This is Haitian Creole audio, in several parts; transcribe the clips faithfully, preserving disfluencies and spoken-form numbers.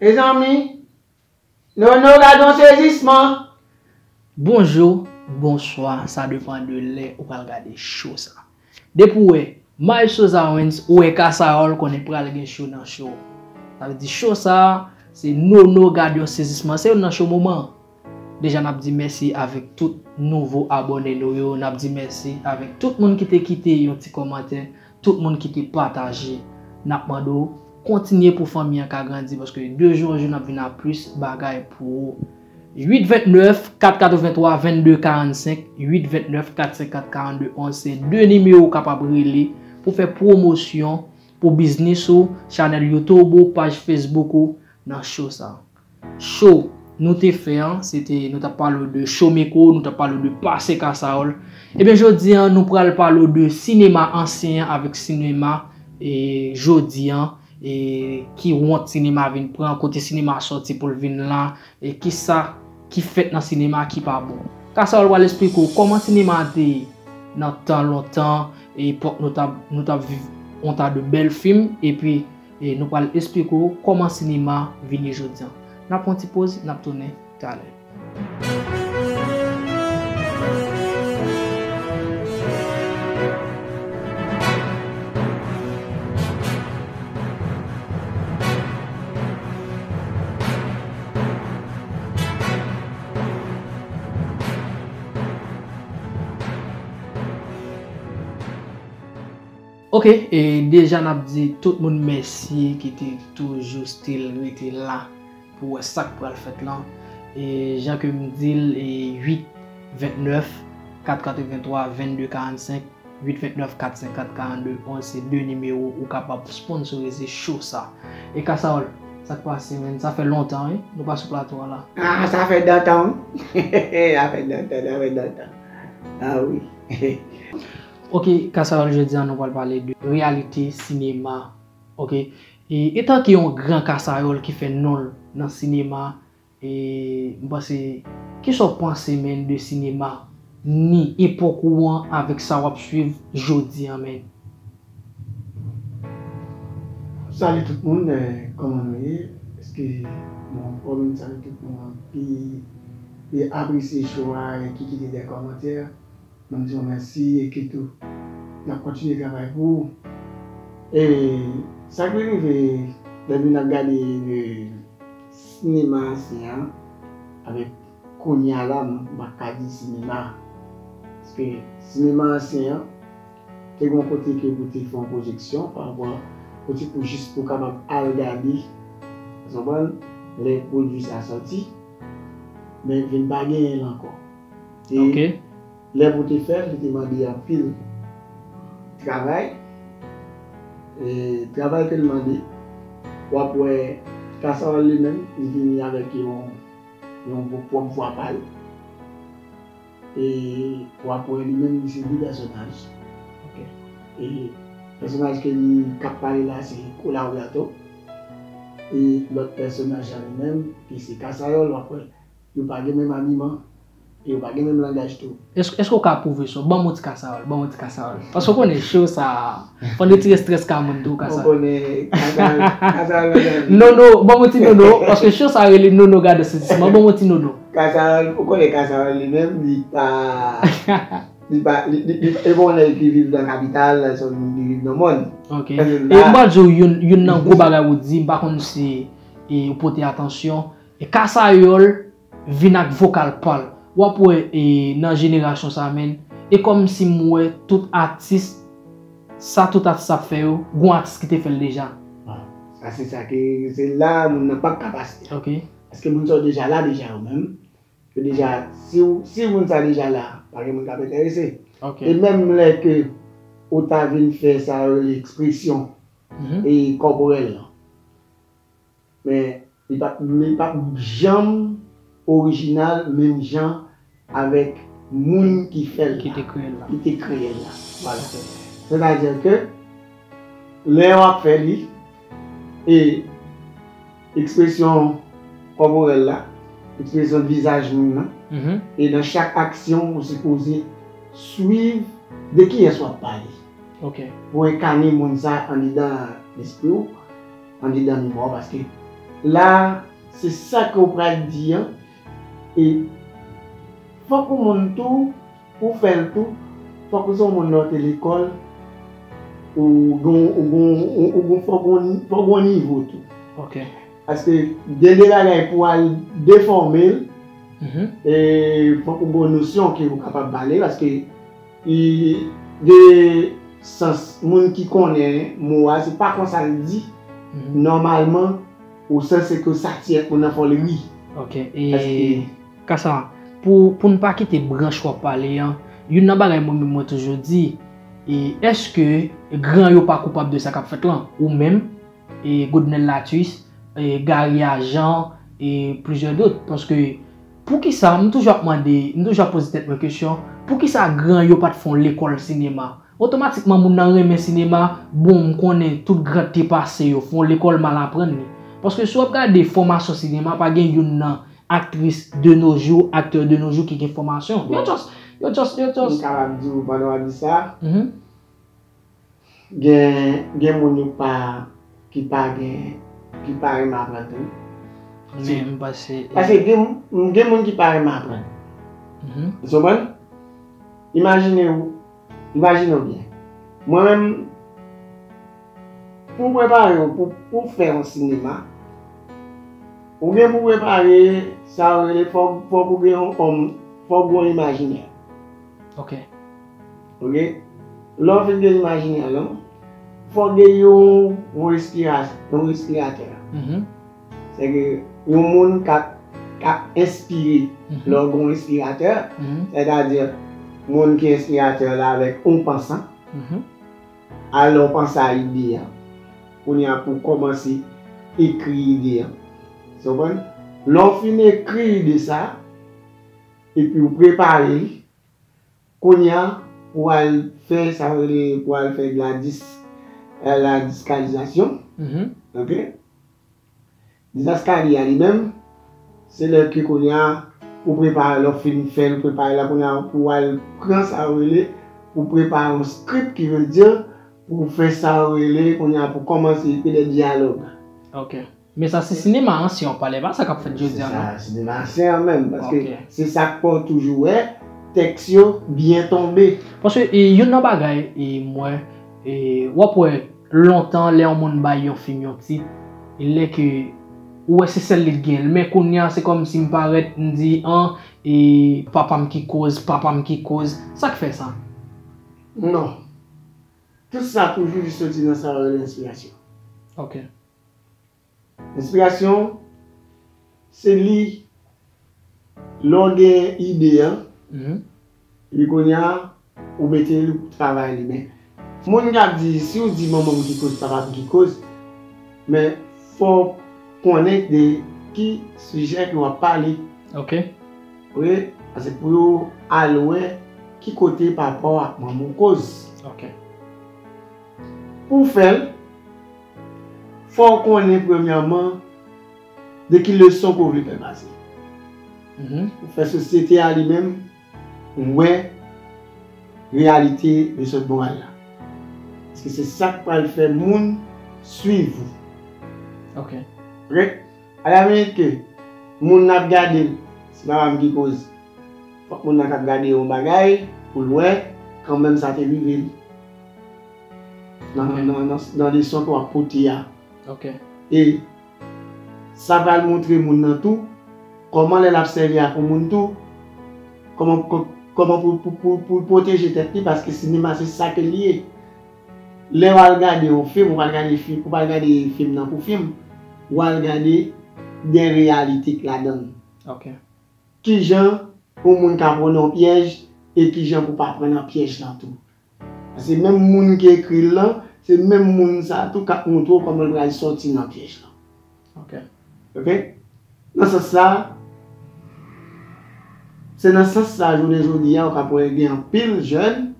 Mezanmi, Nono gad yon sezisman. Bonjou, bonswa, sa depann de lè ou pral gade cho sa. Depi w wè Maestro Zawens, ou wè Kasayòl, konnen pral gen cho nan cho. Sa vle di cho sa, se Nono gad yon sezisman, se youn nan cho moman. Deja n ap di mèsi avèk tout nouvo abòne nou yo, n ap di mèsi avèk tout moun ki te kite yon ti kòmantè, tout moun ki te pataje. N ap mande w kontinye pou fanmi an ka grandi, paske de jou an jou n ap vin a plis bagay pou ou. Uit ventnèf kat katrevenntwa vennde karannsenk, uit ventnèf kat senkant karannde onz, se de nimewo w kapab rele pou fè pwomosyon pou biznis ou, chanèl YouTube ou, paj Facebook ou nan cho sa. Cho nou te fè an, se te, nou t ap pale w de cho Meko, nou t ap pale w de pase Kasayòl. Ebyen, jodi an, nou pral pale w de sinema ansyen an avèk sinema, e, jodi an, e, ki wont sinema vin pran, kote sinema sòti pou l vin la, e kisa ki fèt nan sinema ki pa bon. Kasayòl pral esplike w kòman sinema te ye nan tan lontan, epòk nou t ap, nou t ap viv yon ta de bèl fim, epi, e nou pral esplike w kòman sinema vin ye jodi an. N ap pran ti poz, n ap tounen talè. Ok, e deja n ap di tout moun mèsi ki te toujou still rete la pou wè sa k pral fèt lan. E jan ke m di l, e uit ventnèf kat katrevenntwa vennde karannsenk, uit ventnèf kat senkant karannde onz, se de nimewo ou kapab sponsorize cho sa. E Kasayòl, sa k pase, menn? Sa fè lontan, wi, nou pa sou plato a la. Ah, sa fè dantan, wi. Sa fè dantan, sa fè dantan. Ah, wi. Ok, Kasayòl, jodi a nou pral pale de reyalite sinema. Ok, e etanke yon gran Kasayòl ki fè non l nan sinema, e m panse, kisa w panse, menn, de sinema ni epòk ou an avèk sa w ap swiv jodi a, menn? Salut tout moun, eh, kòman nou ye? Èske nou anfòm? Salut tout moun ki, ki apresye cho a e ki kite de kòmantè. Mwen di w mèsi e ke tou n ap kontinye travay pou ou. E sa k vin rive, lè nou ap gade le sinema ansyen an, avèk kounye a la, m pa ka di sinema. Paske sinema ansyen an, te gen yon kote ke pou te fè yon pwojeksyon pa rapò kote pou jis pou kapab al gade, ou konprann, lè pwodui sa sòti, men vin pa genyen l ankò. E lè pou te fè l, li te mande anpil travay. E travay ke l mande, w ap wè Kasayòl li menm, li vini avèk yon, yon pwòp vwa pa l. E w ap wè li menm, li se de pèsonaj. Ok. E pèsonaj ke li k ap pale la, se Kolaw Gato. E lòt pèsonaj la li menm, ki se Kasayòl, w ap wè, yo pa gen menm abiman, e yo pa gen menm langaj tou. Èske, èske w ka pwouve sa? Ban m yon ti Kasayòl, ban m yon ti Kasayòl. Paske w konnen cho sa a, fò n retire estrès ka moun tou, Kasayòl. Ou konnen, Kasayòl, Kasayòl, Kasayòl. Nono, ban m yon ti Nono, paske cho sa a rele Nono gade sezisman, ban m yon ti Nono. Kasayòl, ou konnen Kasayòl li menm, li pa, li pa, li, li, li, li pa yon nèg ki viv nan kapital, se yon moun ki viv nan mòn. Ok. E m pral di w youn, youn nan gwo bagay ou di, m pa konn si, e, ou pote atansyon, e Kasayòl vin ak vokal pa l. W ap wè, e, nan jenerasyon sa menm, e kòmsi m wè tout atis, sa tout atis ap fè yo, gon atis ki te fè l deja. Ah, sa se sa ke, se la moun nan p ap ka pase. Ok. Paske moun sa yo deja la deja yo menm. Yo deja, si w, si moun sa deja la, pa gen moun k ap enterese. Ok. E menm lè ke ou ta vin fè sa yo rele ekspresyon, mhm, e kòporèl lan. Men li p ap, li p ap janm orijinal menm jan avèk moun ki fè l la, ki te kreye l la. Ki te kreye l la. Vwala. Sètadi ke lè w ap fè li, e ekspresyon kòporèl la, ekspresyon vizaj moun nan, mhm, e nan chak aksyon, ou sipoze swiv de kiyès w ap pale. Ok. Pou enkane moun sa anndedan lespri w, anndedan memwa w, paske la, se sa ke w pral di an. E fòk yon moun tou, pou fè l tou, fòk ou se yon moun lè w te lekòl, ou gon, ou gon, ou, ou gon, fòk gon, fòk gon nivo tou. Ok. Paske gen de bagay pou al defòme l, Mhm. e fòk ou gon nosyon ke ou kapab pale, paske i, de sans moun ki konnen mo a, se pa konsa l di, Mhm. nòmalman, ou sanse ke sa ti èt moun nan fò l ri. Ok. E Paske Kasa, pou, pou n pa kite branch w ap pale an, youn nan bagay mwen menm mwen toujou di, e èske gran yo pa koupab de sa k ap fèt lan? Ou menm, e Godnel Latus, e Gary Agent, e plizyè dòt. Paske, poukisa, m toujou ap mande, m toujou ap poze tèt mwen kesyon, poukisa gran yo pa t fè yon lekòl sinema? Otomatikman, moun nan renmen sinema, bon, m konnen tout gran te pase yo, fè yon lekòl m al aprann li. Paske si w ap gade fòmasyon sinema, pa gen youn nan aktris de nos jours, aktè de nos jours ki gen fòmasyon. Yo just, yo just, yo M just. kapab di w pandan w ap di sa, Mhm. gen, gen moun yo pa, ki pa gen, ki pa renmen aprann tou. Men m pase. Paske gen, gen moun ki pa renmen aprann. Mhm. Ou konprann? Imajine w, imajine w byen. Mwen menm, pou prepare w, pou, pou fè yon sinema, ou gen pou prepare, sa yo rele, fòk, fòk ou gen yon, yon, fòk ou gen yon imajinè. Ok. Ok? Lè w fin gen imajinè lan, fòk gen yon, yon respira-, yon respiratè. Mhm. Sèke yon moun k ap, k ap enspire. Lè w gen yon enspiratè, sètadi moun ki enspiratè la avèk yon pansan, alè w panse a ide a, kounye a pou w kòmanse ekri ide a. Ou konprann? Lè w fin ekri ide sa, epi w prepare li, kounye a, pou w al fè sa yo rele, pou w al fè la dis-, la diskalizasyon. Ok? Dizaskali a li menm, se lè ke kounye a, ou prepare, lè w fin fè l, ou prepare la, kounye a, pou w al pran sa yo rele, pou w prepare yon script, ki vle di, pou w fè sa yo rele, kounye a, pou w kòmanse ekri de dyalòg. Ok. Men sa se sinema ansyen w pale, pa sa k ap fèt jodi a, non? Se sa, sinema ansyen an menm, paske Ok. se sa k fè w toujou wè tèks yo byen tonbe. Paske e, youn nan bagay e, m wè, e, w ap wè lontan lè yon moun bay yon fim yon tit, e lè ke ou wè se sèl li k genyen l. Men kounye a se kòmsi m parèt, m di, an, e papa m ki koz, papa m ki koz. Sa k fè sa? Non. Tout sa toujou li soti nan sa yo rele enspirasyon. Ok. Enspirasyon, se li, lè w gen ide an, Mhm. epi kounye a, ou mete li pou travay li. Men, moun k ap di, si w di manman m ki koz, papa m ki koz, men fò w konnen de ki sijè ke w ap pale. Ok. Wi, paske pou yo al wè ki kote papa w ak manman w koz. Ok. Pou w fè l, fò w konnen premyèman de ki leson ke w vle fè pase. Mhm. Pou fè sosyete a li menm wè reyalite leson moral la. Paske se sa k pral fè moun swiv ou. Ok. Ok? A la minit ke moun nan ap gade l, se pa m ki koz. Fòk moun nan k ap gade yon bagay pou l wè kanmenm sa te rive l. Nan, Ok. nan, nan, nan leson ke w ap pote a. Ok. E sa pral montre moun nan tou kòman lè l ap sèvi ak yon moun tou, kòman, kò-, kòman pou, pou, pou, pou l pwoteje tèt li, paske sinema se sa ke l ye. Lè w al gade yon fim, ou pral gade fim, ou pral gade fim nan pou fim, w al gade de reyalite k ladan l. Ok. Kijan yon moun ka pran nan yon pyèj e kijan pou pa pran nan pyèj lan tou. Se menm moun ki ekri l lan, se menm moun sa tou k ap montre w kòman l pral sòti nan pyèj lan. Ok. Ok? Nan sans sa, se nan sans sa, jounen jodi a, ou ka wè gen anpil jèn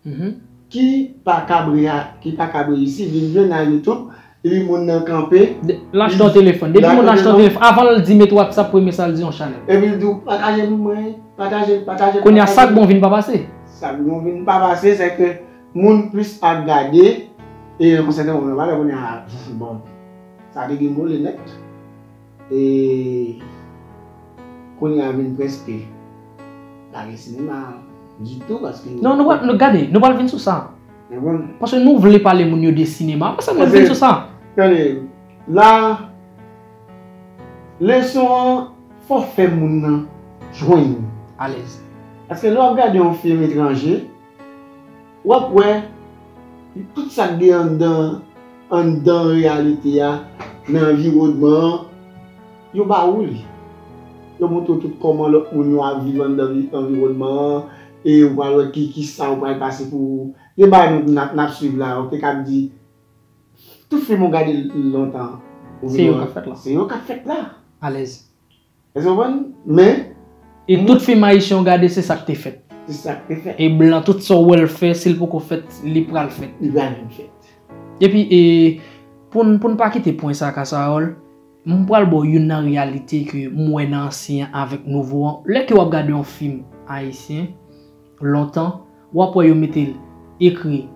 Mhm. ki pa kab reya-, ki pa kab reyisi, vin jwenn nan YouTube, epi moun nan kanpe. De- L achte yon telefòn. Depi moun achte yon telefòn, avan l di met WhatsApp, premye sa l di yon chanèl. Epi l di w, pataje pou mwen, pataje, pataje. Kounye a sa k bon vin pa pase. Sa k bon vin pa pase, se ke moun plis ap gade, e yon sèten moman, kounye a, bon, sa degringole nèt. e kounye a vin prèske pa gen sinema ditou, paske Non, nou pral, nou gade, nou pral vin sou sa. Paske nou vle pale moun yo de sinema, apre sa nou vin sou sa. Tande, la, leson an, fò fè moun nan jwenn ou. Alèz. Paske lè w ap gade yon fim etranje, w ap wè tout sa k gen anndan, anndan reyalite a, nan anviwònman an, yo ba ou li. Yo montre w tout kòman lòt moun yo ap viv anndan vi- anviwònman an, e ou pral wè ki, ki sa ou pral pase pou ou. Gen bagay nou, n ap, n ap swiv la, ou te kab di, tout fim ou gade lontan, ou Se yo k ap fèt la. Se yo k ap fèt la. Alèz. Èske w konprann? Men, E tout fim ayisyen w gade, se sa k te fèt. Se sa k te fèt. E blan, tout sa w wè l fè, si l poko fèt, li pral fèt. Li pral vin fèt. Epi, e, pou n, pou n pa kite pwen sa, Kasayòl, m pral ba w youn nan reyalite ke m wè nan ansyen an avèk nouvo an. Lè ke w ap gade yon fim ayisyen, lontan, w ap wè yo mete l ekri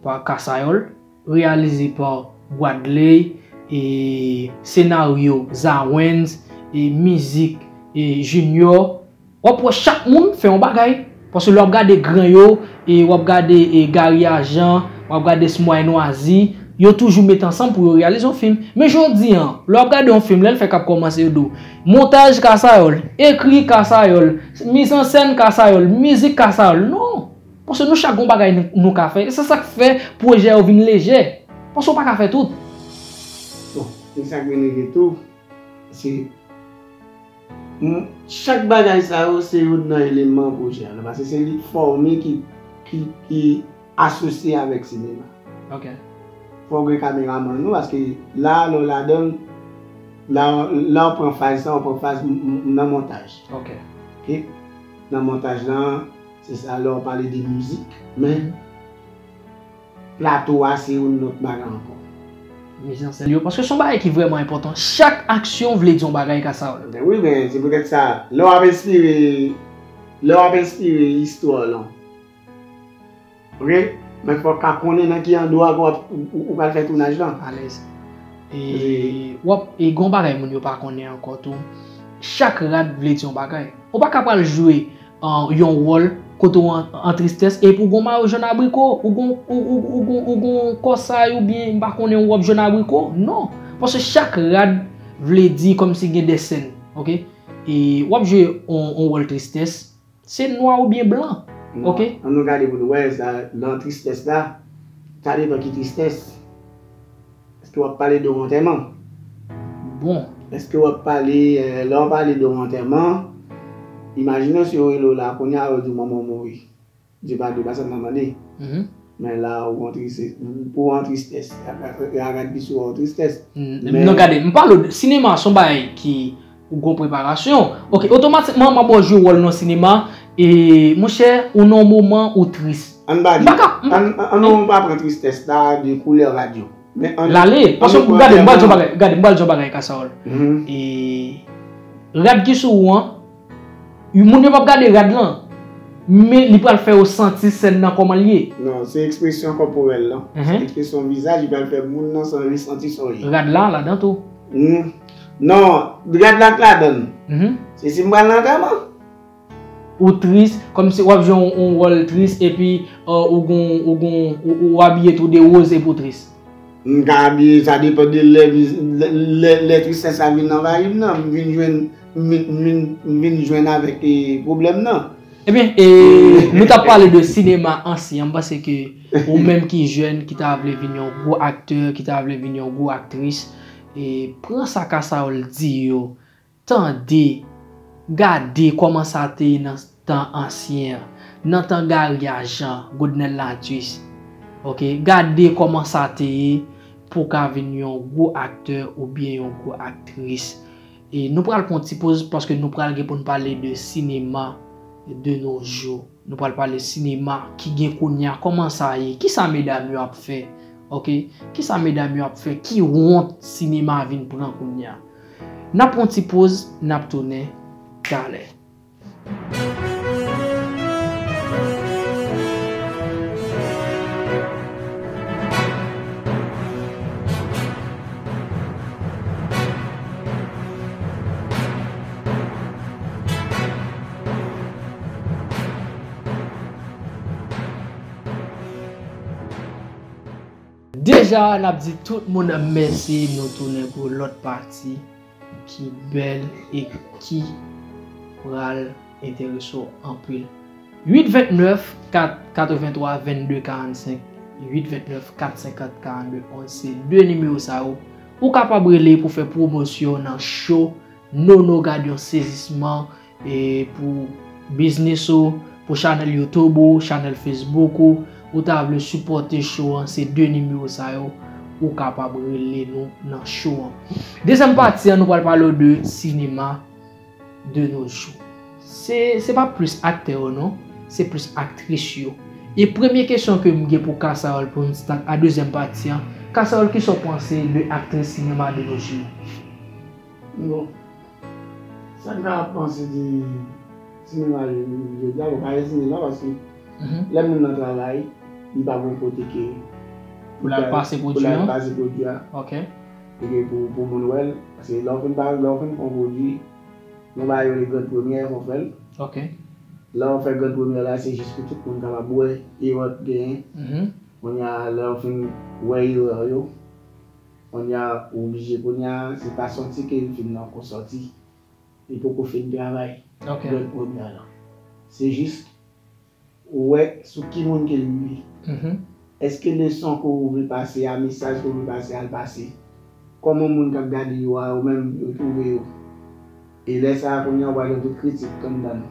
pa Kasayòl, reyalize pa Bwadley, e senaryo Zawens, e mizik e Junior. W ap wè chak moun fè yon bagay. Paske lè w ap gade Gran Yo, e w ap gade e Gary Ajan, w ap gade Smouay Nwazi, yo toujou met ansanm pou yo reyalize yon fim. Men jodi an, lè w ap gade yon fim, lè l fèk ap kòmanse, yo di w montaj Kasayòl, ekri Kasayòl, mizansèn Kasayòl, mizik Kasayòl. Non! Paske nou chak gon bagay nou, nou ka fè. E se sa k fè pwojè yo vin lejè. Paske w pa ka fè tout. Bon, se sa k vin rive tou. Se, m, chak bagay sa yo, se youn nan eleman pwojè a. Paske se li k fòme ki, ki, ki asosye avèk sinema. Ok. Fò w gen kameramann nou, paske la, lè w ladan l, la, la w pran faz sa, w pran faz m, m, nan montaj. Ok. Ok? Nan montaj lan, se sa lè w pale de mizik, men plato a se yon lòt bagay ankò. Mizansèn yo, paske se yon bagay ki vrèman enpòtan. Chak aksyon vle di yon bagay, Kasayòl. Ben wi, men se poutèt sa, lè w ap enspire, lè w ap enspire istwa w lan, ok? Men fò w ka konnen nan ki andwa ke w ap, ou, ou, ou pral fè tounaj lan. Alèz. E w ap, e gon bagay moun yo pa konnen ankò tou. Chak rad vle di yon bagay. Ou pa ka pral jwe an, yon wòl kote w an, an tristès, epi w gon mayo jòn abriko, ou gon, ou, ou, ou gon, ou gon kòsay oubyen m pa konnen yon wòb jòn abriko. Non. Paske chak rad vle di kòmsi gen de sèn, ok? E w ap jwe yon, yon wòl tristès, se nwa oubyen blan, ok? An nou gade pou nou wè, sa, nan tristès la, sa depann ki tristès. Èske w ap pale de yon antèman? Bon. Èske w ap pale, eh, lè w pale de yon antèman, imajine w si yo rele w la, kounye a yo di w manman w mouri. Dye pa di w pa sa m nan mande. Men la, ou an tristès, pou an tristès. Rad ki sou ou tristès. Non, gade, m pale w de sinema, se yon bagay ki ou gon preparasyon. Ok, otomatikman, m ap ba w jwe wòl nan sinema, e, monchè, ou nan yon moman ou tris. Ann pa di, ann, ann, ann nou pa pran tristès la de koulè rad yo. L ale, paske gade, m pral di yon bagay, gade, m pral di yon bagay, Kasayòl. E rad ki sou ou an, moun yo p ap gade rad lan, men li pral fè yo santi sèn nan kòman l ye. Non, se ekspresyon kòporèl lan. Se ekspresyon vizaj, li pral fè moun nan santi sa w ye. Rad la, ladan tou. Non, rad la k ladan l. Se si m pral nan antèman. Ou tris, kòmsi w ap jwe yon, yon wòl tris, epi, ou gon, ou gon, ou, ou abiye tou de woz epi w tris. M ka abiye, sa depann de lè, lè, lè, lè tristès la vin anvayi m nan, m vin jwenn, m vin, m vin, m vin jwenn avèk, e, pwoblèm nan. Ebyen, e, nou t ap pale de sinema ansyen, m panse ke ou menm ki jèn, ki ta vle vin yon gwo aktè, ki ta vle vin yon gwo aktris, e, pran sa Kasayòl di yo, tande, gade kòman sa te ye nan tan ansyen an, nan tan Gary Ajan, Godnel Latus. Ok, gade kòman sa te ye pou w ka vin yon gwo aktè oubyen yon gwo aktris. E nou pral pran yon ti poz paske nou pral gen pou n pale de sinema de nos jours. Nou pral pale sinema ki gen kounye a, kòman sa ye, kisa medam yo ap fè, ok? Kisa medam yo ap fè, ki wont sinema vin pran kounye a? N ap pran ti poz, n ap tounen talè. Deja, n ap di tout moun mèsi, nou tounen pou lòt pati ki bèl e ki pral enterese w anpil. Uit ventnèf, kat, katrevenntwa, vennde, karannsenk, uit ventnèf, kat senkant, karannde, onz, se de nimewo sa yo ou kapab rele pou fè pwomosyon nan show Nono Gad Yon Sezisman, e pou biznis ou, pou chanèl YouTube ou, chanèl Facebook ou, ou ta vle sipòte show an, se de nimewo sa yo ou kapab rele nou nan show an. Dezyèm pati an, nou pral pale w de sinema de nos jours. Se, se pa plis aktè yo non, se plis aktris yo. E premye kesyon ke m gen pou Kasayòl pou n stat a dezyèm pati an, Kasayòl, kisa w panse de aktris sinema de nos jours? Bon, sa m ka panse de sinema jodi a, bon, pa gen sinema paske lè moun nan travay, li pa gon kote ke pou l al pase pwodui a. Ok. E ke pou, pou moun wè l, paske lè w fin, lè w fin fè yon pwodui, yon bagay yo rele grand première, fò w fè l. Ok. Lè w fè grand première la, se jis pou tout moun kapab wè erè w t genyen. Kounye a, lè w fin wè erè w yo, kounye a, ou oblije, kounye a, se pa sòti ke l fin nan ko sòti. Li poko fin travay. Ok. Grand première la. Se jis ou wè sou ki moun ke l rive. Èske leson ke ou vle pase a, mesaj ke ou vle pase a, l pase? Kòman moun k ap gade yo a, yo menm, yo twouve yo? E lè sa a, kounye a, ou pral jwenn tout kritik anndan l.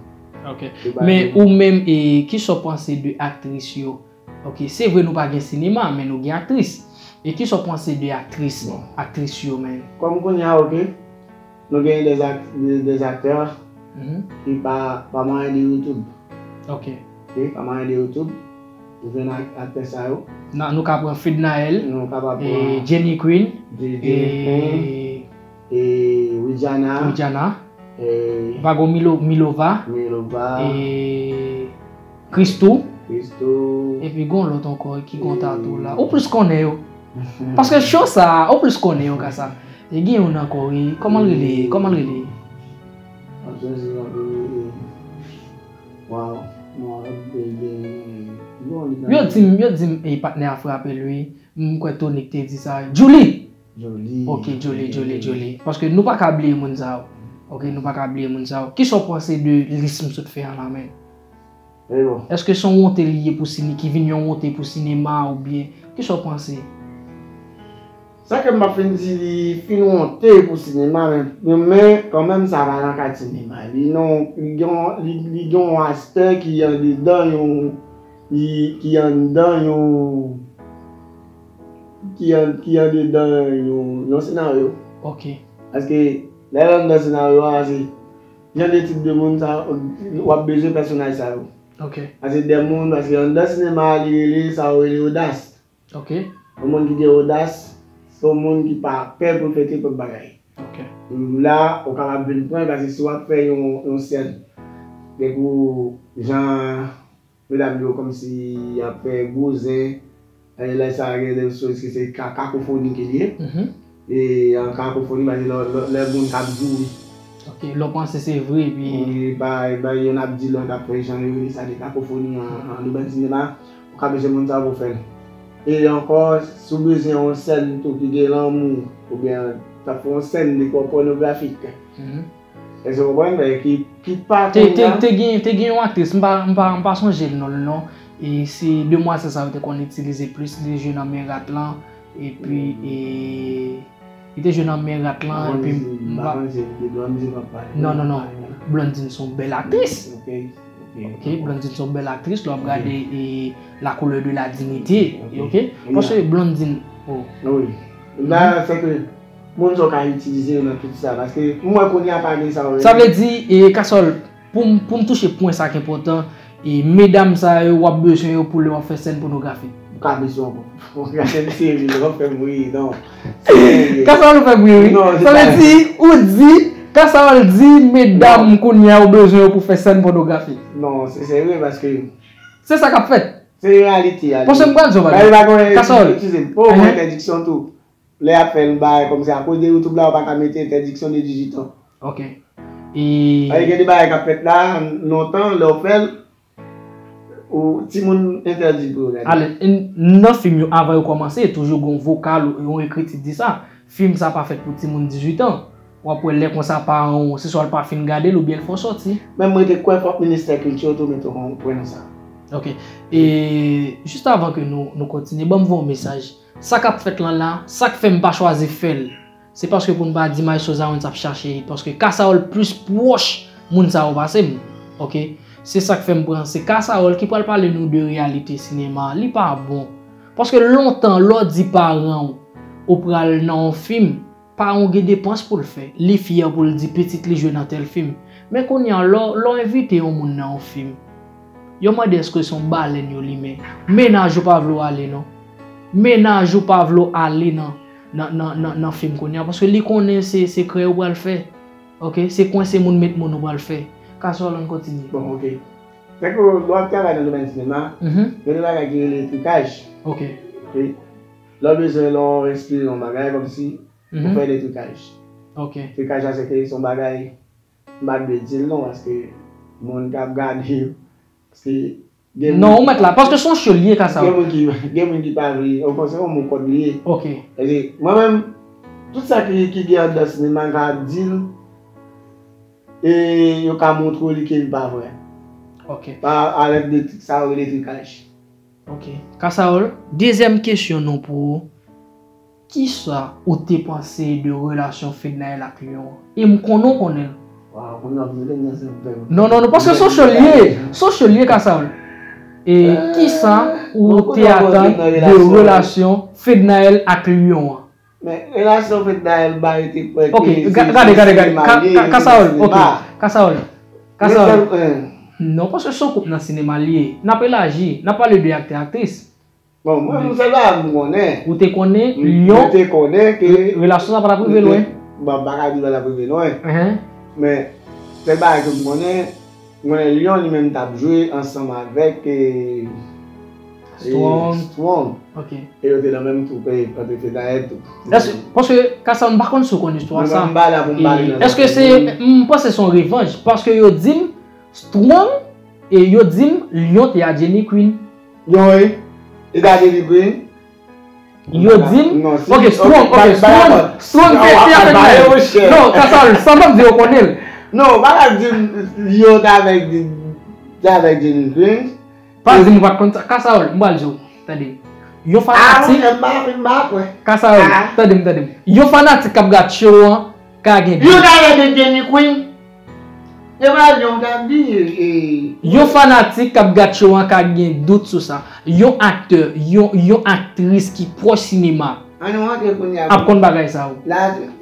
Ok. Men ou menm, e, kisa w panse de aktris yo? Ok, se vre nou pa gen sinema, men nou gen aktris. E kisa w panse de aktris, aktris yo menm? Kòm kounye a, ok, nou gen des, des acteurs ki pa, pa mwayen de YouTube. Ok. Ok, pa mwayen de YouTube, ou jwenn aktè sa yo. Nou ka pran Fednaelle, nou kapab pran Jenny Queen, Jenny Queen, e Widiana. Widiana. E pa gon Milo, Milova. Milova. E Christoo. Christoo. Epi gon lòt ankò ki gon tatou la. Ou plis konnen yo. Paske show sa, ou plis konnen yo ka sa. E gen youn ankò, wi. Kòman l rele? Kòman l rele? Mwen sonje yon pe rele. Waw. Mwen ap gen. Yo di m, yo di m, e patnè a frape l, wi. M kwè Tony k te di sa. Julie! Julie. Ok, Julie, Julie, Julie. Paske nou pa ka bliye moun sa yo. Ok, nou pa ka bliye moun sa yo. Kisa w panse de lis m sot fè an la menm? Èske se yon wonte li ye pou sine, ki vin yon wonte pou sinema oubyen kisa w panse? Sa ke m pa fin di li fin wonte pou sinema, men, men kanmenm sa pa nan kad sinema. Li nan, li gen, li, li gen yon aspè ki andedan yon, li, ki anndan yon, ki an, ki andedan yon, yon senaryo. Ok. Paske lè l anndan senaryo a, se jan de tip de moun sa, w ap bezwen pèsonaj sa yo. Ok. Paske de moun, paske anndan sinema a, li rele sa yo rele odas. Ok. Yon moun ki gen odas, se yon moun ki pa pè pou l fè nenpòt bagay. Ok. La, ou kapab vin pran, paske si w ap fè yon, yon sèn, gen pou jan medam yo kòmsi y ap fè gwo zen, e lè sa a gen de sòs ki se ka, kakofoni ke li ye. E an kakofoni, paske lè, lè, lè moun k ap joure. Ok, lè w panse se vre, epi. Wi, ba, ba, youn ap di lòt ap fè jan yo rele sa de kakofoni an, an, andedan sinema, ou ka bezwen moun sa pou fè l. E ankò, si w bezwen yon sèn tou ki gen lanmou, oubyen t ap fè yon sèn de pò-, pònografik. Èske w konprann? Ki, ki pa te, te, kounye a. Te gen, te gen yon aktris, m pa, m pa, m pa sonje non l non. E se demwazèl sa yo te konn itilize plis, li te jwe nan Men Rat lan, epi, e, li te jwe nan Men Rat lan, epi m pa. Non, non, non. Blondine se yon bèl aktris. Ok, ok. Ok, Blondine se yon bèl aktris, lè w ap gade, e, La couleur de la dignité, ok? Paske Blondine, oh. Wi. La, se ke moun sa yo ka itilize yo nan tout sa, paske m wè kounye a pa gen sa yo rele. Sa vle di, e, Kasòl, pou m, pou m touche pwen sa k enpòtan, e, medam sa yo, w ap bezwen yo pou lè w ap fè sèn pònografik. Ou ka bezwen ankò. Ou ka fè m serye, w ap fè m ri, non. Kasòl ou fè m ri, wi. Non, se pa. Sa vle di, ou di, Kasòl di, medam kounye a, ou bezwen yo pou fè sèn pònografik. Non, se, se vre, paske. Se sa k ap fèt. Se reyalite a. Paske m pral di w bagay. Kasòl. Eskize m, pa gen entèdiksyon tou. Lè y ap fè yon bagay kòmsi akoz de YouTube la, yo pa ka mete entèdiksyon de dizuit an. Ok. E gen de bagay k ap fèt la, lontan, lè w fè l, Ou timoun entèdi pou yo gade. Ale, n- nan fim yo, avan yo kòmanse, toujou gon vokal, yon ekriti di sa. Fim sa pa fèt pou timoun dizuit an. W ap wè lè konsa paran w, se swa l pa fin gade l oubyen l fè w sòti. Men mwen te kwè fòk ministè kilti yo tou mete yon pwen nan sa. Ok. E jis avan ke nou, nou kontinye, ban m voye yon mesaj. Sa k ap fèt lan la, sa k fè m pa chwazi fè l, se paske pou n pa di Maestro Zawens ap chache hit, paske Kasawòl plis pwòch moun sa yo pase m. Ok? Se sa k fè m pran, se Kasawòl ki pral pale nou de reyalite sinema. Li pa bon. Paske lontan, lè w di paran w ou pral nan yon fim, paran w gen depans pou l fè. Li fyè pou l di pitit li jwe nan tèl fim. Men kounye a, lè w- lè w envite yon moun nan yon fim, yo mande èske se yon balèn yo limen. Mennaj ou pa vle w ale non. Mennaj ou pa vle w ale nan, nan, nan, nan, nan fim kounye a, paske li konnen se, se krèy ou pral fè. Ok? Se kwense moun met moun ou pral fè. Kasawòl, ann kontinye. Bon, ok. Tankou lè w ap travay nan domèn sinema, Mhm. gen de bagay ki rele trikaj. Ok. Ok. Lè w bezwen, lè w enspire yon bagay, kòmsi ou Mhm. fè de trikaj. Ok. Trikaj la, se ke se yon bagay, m pa t dwe di l non, paske moun k ap gade yo, paske gen Non, moun ou mèt la, paske se yon show li ye, Kasawòl. Gen moun ki, gen moun ki pa vle, okontrè, se yon mo kòd li ye. Ok. Paske mwen menm, tout sa ki, ki gen anndan sinema, m ka di l, e yo ka montre w li ke li pa vrè. Ok. Pa avèk de trik, sa yo rele trikaj. Ok. Kasawòl, dezyèm kesyon nou pou ou. Kisa ou te panse de relasyon Fednaelle ak Lion an? E m konnen w konnen l. Waw, kounye a w ap mete m nan sèk pè. Non, non, non, paske se yon show li ye. Se yon show li ye, Kasawòl. E kisa ou te atann de relasyon Fednaelle ak Lion an? Men, relasyon Fednaelle, m pa rete kwè ke Ok, ga- gade, gade, gade. Ka- ka- Kasawòl, ok. Kasawòl. Kasawòl. Non, paske se yon koup nan sinema li ye. N ap elaji, n ap pale de aktè, aktris. Bon, mwen, m sèl bagay m konnen. Ou te konnen Lion, mwen te konnen ke relasyon sa pa t ap rive lwen. Bon, m pa ka di pa t ap rive lwen. Enhen. Men, sèl bagay ke m konnen, m konnen Lion li menm t ap jwe ansanm avèk, e, e, Strong. Strong. Ok. E yo te nan menm twoup, e, Pantre Fednaelle tou. Èske, paske, Kasawòl, m pa konn si w konn istwa sa. Mwen, m pa la pou m pale nan zafè moun. Èske se, m panse se yon revanj, paske yo di m, Strong, e yo di m, Lion te a Jenny Queen. Lion, wi. Li te a Jenny Queen. Yo di m, ok, Strong, ok, Strong, Strong te, te a Fednaelle. Non, Kasawòl, san m ap di yo konnen l. Non, pa ka di m, Lion te avèk, te avèk Jenny Queen. Pa di m ou pa t konn sa. Kasawòl, m pral di w, tande. Yon fanatik. Ah, monchè, m pa, m pa kwè. Kasawòl, tande m, tande m. Yon fanatik k ap gad show an, ka gen dout. Yo ta rele Jenny Queen. E pa jan w ta di, e. Yon fanatik k ap gad show an ka gen dout sou sa. Yon aktè, yon, yon aktris ki pwòch sinema ap konn bagay sa yo.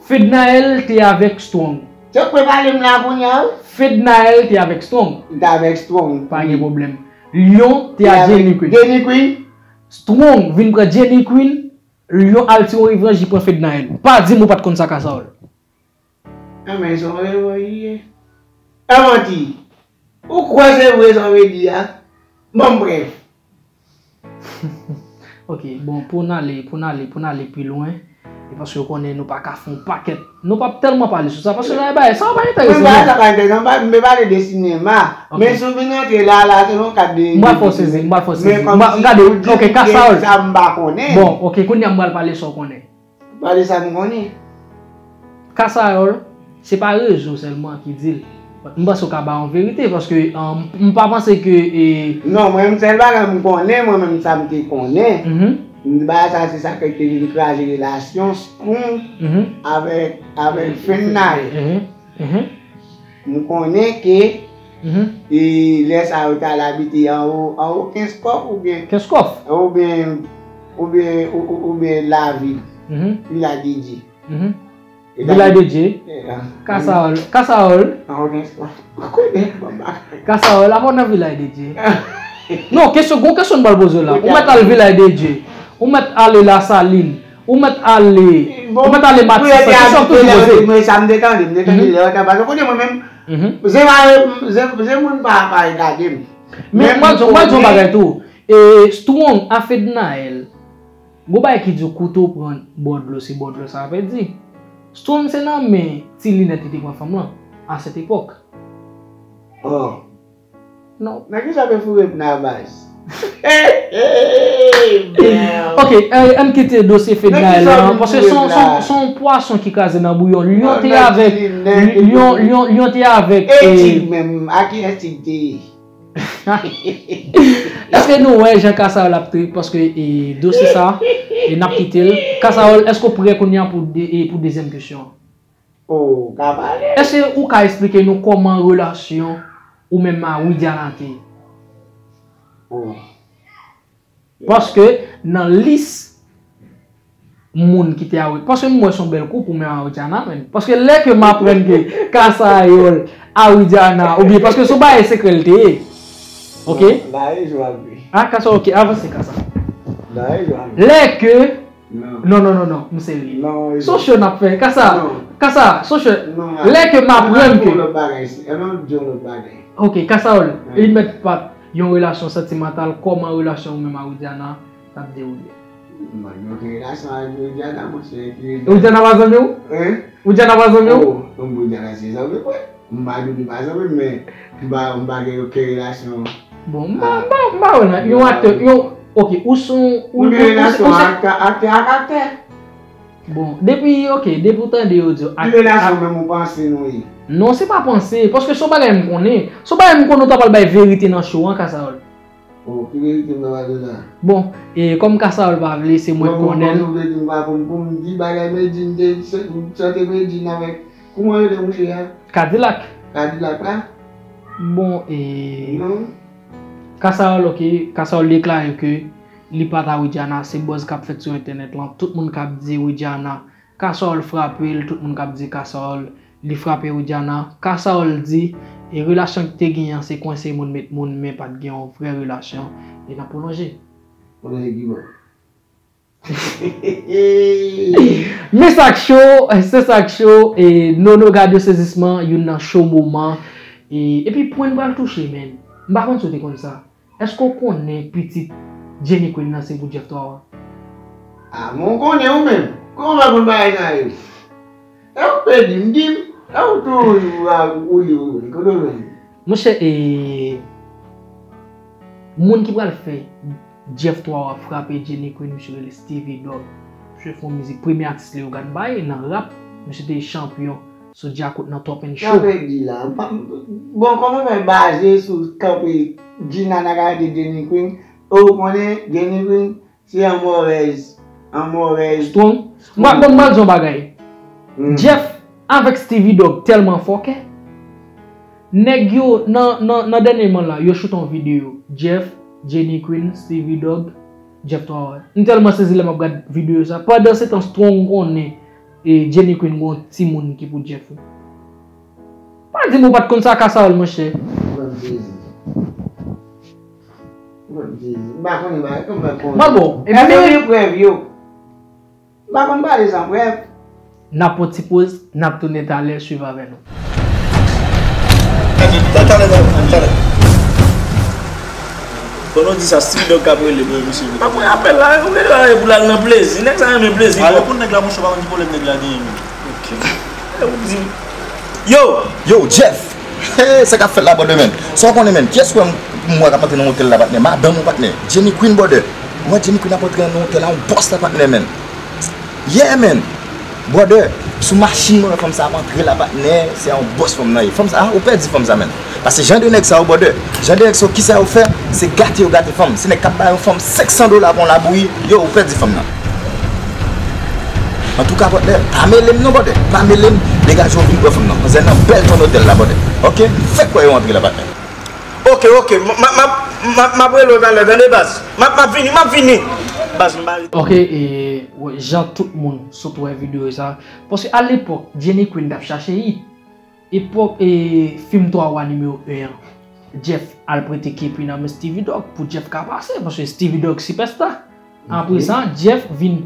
Fednaelle te avèk Strong. Chak pwe pale m la kounye a, wi. Fednaelle te avèk Strong. Li te avèk Strong. Pa gen pwoblèm. Lion te a Jenny Queen. Jenny Queen. Strong vin pran Jenny Queen. Lion al ti yon revanj, li pran Fednaelle. Pa di m ou pa t konn sa, Kasawòl. Anmè, se yon revanj li ye. E manti. Ou kwè se vre sa w vle di a? Ban m prèv. Ok, bon, pou n ale, pou n ale, pou n ale pi lwen, e paske w konnen nou pa ka fè yon pakèt, nou p ap tèlman pale sou sa, paske nan bagay sa yo pa enterese nou. Mwen, bagay sa pa enterese mwen, m pa, m te pale de sinema. Ok. Men si w vin rantre la, la, se yon kad de, m pral fè w sezi, m pral fè w sezi. Men kòmsi gade, ou di m gen sa m pa konnen. Bon, ok, kounye a m pral pale sa w konnen. Pale sa m konnen. Kasawòl, se pa rezo sèlman ki di l. M panse w ka ba yon verite, paske, um, m pa panse ke, e, non, mwen menm sèl bagay m konnen, mwen menm sa m te konnen. Mhm. M di bagay sa, se sa ki te vin kraze relasyon Strong, mhm, avèk, avèk Fednaelle. Mhm. Mhm. M konnen ke, mhm, e, lè sa yo t al abite anwo, anwo Kenskòf oubyen Kenskòf. Oubyen, oubyen, ou- ou- oubyen Lavil. Mhm. Vilaj de Dye. Mhm. E Vilaj de Dye. E, a. Kasawòl, Kasawòl. Anwo Kenskòf. Ou konnen, bon, ba- Kasawòl, avan w nan Vilaj de Dye. Non, kesyon, gon kesyon m pral poze w la. Ou mèt al Vilaj de Dye. Ou mèt ale Lasalin. Ou mèt ale, ou mèt ale Matisan, kesyon ap toujou poze. Mwen, sa m te tande, m te tande lè yo t ap pase. Kote mwen menm, se pa, se, se moun pa, pa regade m. Men m pral di w, m pral di w yon bagay tou. E, Strong a Fednaelle, gon bagay ki di w kouto pran bò dlo, se bò dlo sa a pèdi. Strong se nan men ti linèt li te pran fanm lan, a sèt epòk. Oh. Non. Nan ki sa te foure m nan baz? Hey, hey, man. Ok, eh, ann kite dosye Fedna la, paske se yon, se yon, se yon pwason ki kraze nan bouyon. Lyon te avèk, Lyon, Lyon, Lyon te avèk, eh, Tig menm, a ki Tig te ye? Èske nou wè jan Kasayòl ap trip? Paske, eh, dosye sa, eh, n ap kite l. Kasayòl, èske w prè kounye a pou de-, eh, pou dezyèm kesyon an? Oh, ka pale. Èske ou ka eksplike nou kòman relasyon ou menm a Widiana te ye? Oh. Paske nan lis moun ki te a Wi-, paske m wè se yon bèl koup ou menm a Widiana, menm. Paske lè ke m aprann ke Kasayòl a Widiana, oubyen paske se yon bagay sekrè l te ye. Ok? Nan rejou ap vin. Ah, Kasayòl, ok, avanse, Kasayòl. Nan rejou ap vin. Lè ke Non. Non, non, non, non, m serye. Non, e Socho n ap fè. Kasa, non. Kasa, Socho, non, lè ke m aprann ke. Lòt bagay, si, e non, di yon lòt bagay. Ok, Kasayòl, wi. Li mèt pa t yon relasyon santimantal, kòman relasyon ou menm a Widiana t ap dewoule? Mwen, yon relasyon avèk Widiana, monchè, ki Widiana pa zanmi w? Hein? Widiana pa zanmi w? Oh, Widiana se zanmi mwen. M pa di li pa zanmi m, men m pa, m pa gen okenn relasyon. Bon, m pa, m pa, m pa wè nan yon aktè, yon, ok, ou se yon, ou, ou, ou, ou, ou se aktè, aktè ak aktè. Bon, depi, ok, depi w tande yo di ak, ak. Ki relasyon menm ou panse nou ye? Non, se pa panse, paske se yon bagay m konnen. Se yon bagay m konnen ou ta pral bay verite nan show an, Kasayòl. Oh, ki verite m ta pral di la? Bon, e kòm Kasayòl pa vle, se mwen k konnen l. Bon, bon, bon, bon, bon, bon, di bagay Medjine, m te chante Medjine avèk, kouman yo rele mouche a? Kadilak. Kadilak la? Bon, e. Non. Kasayòl, ok, Kasayòl deklare ke li pa ta Widiana, se buzz k ap fèt sou entènèt lan, tout moun k ap di Widiana, Kasayòl frape l, tout moun k ap di Kasayòl, li frape Widiana. Kasayòl di, e relasyon ki te genyen an, se kwense moun met moun, men pa t gen yon vrè relasyon, e n ap pwolonje. Pwolonje ki bò? Men sa k cho, se sa k cho, e Nono gade sezisman, youn nan cho moman, e, epi pwen n pral touche, men, m pa konn si w te konn sa. Èske w konnen pitit Jenny Queen nan se pou Jeff Twawa? Ah, men w konnen ou menm. Kòman w pa konn bagay sa yo? E ou pè di m, di m. E ou toujou ap woule, woule, kote w jwenn li? Monchè, e, moun ki pral fè Jeff Twawa frape Jenny Queen, misye rele Stevie Dog. Misye fè yon mizik, premye atis li yo gad bay nan rap, misye te chanpyon sou Djakout nan Top and Show. Sa w pèdi la? Bon, kòman fè baze sou kanpe Gina nan kalite Jenny Queen? Ou konnen Jenny Queen se yon mauvaise, yon mauvaise. Strong. Mwen, bon, mwen di yon bagay. Hmm. Jeff avèk Stevie Dog tèlman fòkè. Nèg yo, nan, nan, nan dènyèman la, yo choute yon videyo. Jeff, Jenny Queen, Stevie Dog, Jeff Twawa. M tèlman sezi lè m ap gad videyo sa. Pandan se tan, Strong konnen e Jenny Queen gon timoun ki pou Jeff wi. Pa di m ou pa t konn sa, Kasayòl, monchè. Mwen sezi. Mwen sezi. M pa konnen bagay, kòman m fè konnen? Mwen bon, e men prèv yo. M pa konn pale san prèv. N ap pran ti poz, n ap tounen talè, swiv avè nou. Talè, talè, talè. Pandan w di sa, Stevie Dog k ap rele pou misye vin. Ap pran apèl la, ou gen dwa rele pou l al nan plezi. Nèg sa renmen plezi. A, reponn nèg la, monchè, pa konn ki pwoblèm nèg la genyen, menm. Ok. E ou di, yo! Yo, Jeff! Hey, sa k ap fèt la, brother, man? Sa w konnen, man? Kiyès ou wè m, m wè k ap antre nan otèl la, patnè? Madanm ou, patnè? Jenny Queen, brother. Ou wè Jenny Queen ap antre nan otèl la, yon bòs la, patnè, man. Yeah, man. Brother, sou machin mwen wè fanm sa ap antre la, patnè, se yon bòs fanm nan ye. Fanm sa, ou pèdi fanm sa, man. Paske jan de nèg sa yo, brother, jan de nèg sa yo, kisa yo fè? Se gate yo gate fanm. Se nèg k ap ba yon fanm senk san dola pou yon labouyi, yo, ou pèdi fanm nan. Antouka, brother, pa mele m non, brother. Pa mele m, degaje w vin pran fanm nan. Manzè nan bèl ton otèl la, brother. Ok? Fèk wè yo antre la, patnè. Ok, ok. M, m, m, m, m ap rele w talè, tande, baz. M ap, m ap vini, m ap vini. Baz, m pa rete. Ok, e, wè, jan tout moun sot wè videyo sa. Paske alepòk, Jenny Queen t ap chache hit. Epòk, e, fim Twawa nimewo en an, Jeff al prete kepi nan men Stevie Dog pou Jeff ka pase, paske Stevie Dog sipèsta. Apre sa, Jeff vin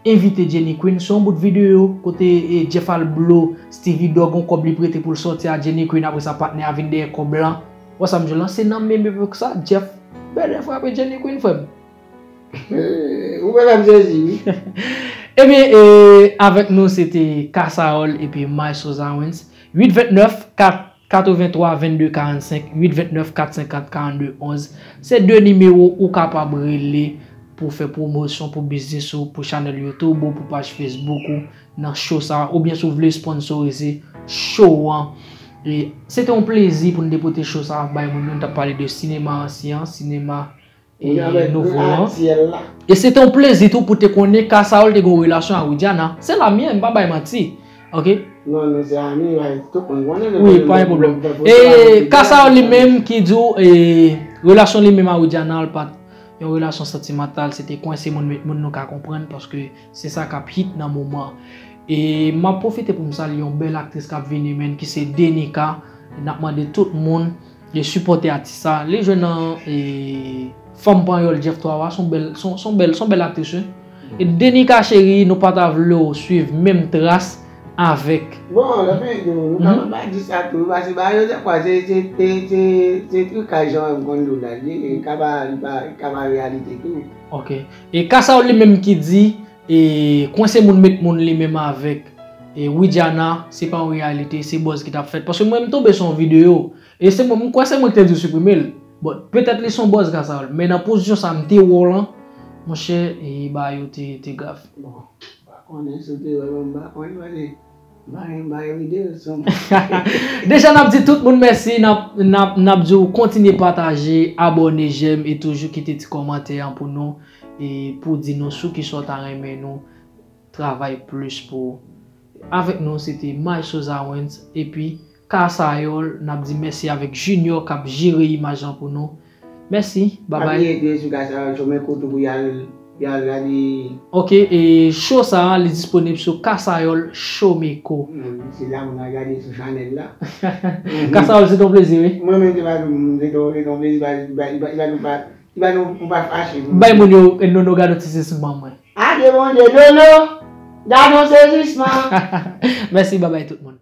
envite Jenny Queen sou yon bout videyo kote, e, Jeff al blo Stevie Dog yon kòb li prete pou l sòti a Jenny Queen, apre sa patnè a vin dèyè kòb lan. Wè sa m di w lan, se nan menm epòk sa, Jeff bèlè frape Jenny Queen, frè m. Ou wè sa m sezi, wi. Ebyen, e, avèk nou, se te Kasayòl epi Maestro Zawens. Uit vennèf, kat Katrevenntwa vennde karannsenk uit ventnèf kat senkant karannde onz. Se de nimewo ou kapab rele pou fè pwomosyon pou biznis ou, pou chanèl YouTube ou, pou paj Facebook ou, nan show sa a, oubyen si w vle sponsorize show an. E se te yon plezi pou n te pote show sa a bay moun yo. Nou t ap pale de sinema ansyen an, sinema e nouvo an. E se te yon plezi tou pou te konnen Kasayòl te gen yon relasyon a Widiana. Se la m ye, m pa bay manti. Ok? Non, nou se ami, tout moun konnen. Wi, pa gen pwoblèm. E Kasayòl li menm ki di w, e, relasyon li menm a Widiana, l pa t yon relasyon santimantal, se te kwense moun met moun, nou ka konprann, paske se sa k ap hit nan moman. E m ap pwofite pou m salye yon bèl aktris k ap vini, menn, ki se Denika. N ap mande tout moun e sipòte atis sa. Li jwe nan, e, Fanm Panyòl Jeff twa a, se yon bèl, se yon, se yon bèl, se yon bèl aktris, wi. E Denika cheri, nou pa ta vle w swiv menm tras avèk. Bon, lè fè tou, nou kapab pa di sa tou, paske ba yo dèfwa, se, se, se, se, se trikaj jan m konn di w la, li, li ka pa, li pa, li ka pa reyalite tou. Ok. E Kasayòl li menm ki di, e, kwense moun met moun li menm avèk, e, Widiana, se pa yon reyalite, se buzz ki t ap fèt. Paske mwen, m tonbe sou yon videyo, e se mwen, m kwè se mwen ki te di w siprime l. Bon, petèt li se yon buzz Kasayòl, men nan pozisyon sa m te wè w lan, monchè, e, bagay yo te, te grav. Bon, m pa konnen si w te wè, men m pa konnen, paske m pa gen, m pa gen videyo sou mwen. Deja, n ap di tout moun mèsi, n ap, n ap, n ap di w kontinye pataje, abòne, jèm e toujou kite ti kòmantè an pou nou, e pou di nou sou kisa w ta renmen nou travay plis pou. Avèk nou, se te Maestro Zawens epi Kasayòl. N ap di mèsi avèk Junior k ap jere imaj lan pou nou. Mèsi, babay. Pa bliye tou sou Kasayòl Showmeko tou pou y al, y al gade. Ok, e show sa a, li disponib sou Kasayòl Showmeko. Hmm, se la moun al gade sou chanèl la. Kasayòl, se te yon plezi, wi. Mwen menm, se pa, se te, se te yon plezi, pa, pa, pa, pa, pa, Li ba nou, nou pa fache. Bay moun yo, e, Nono, gade yon ti sezisman mwen. Adye Bondye, Nono, gade yon sezisman. Mèsi, babay tout moun.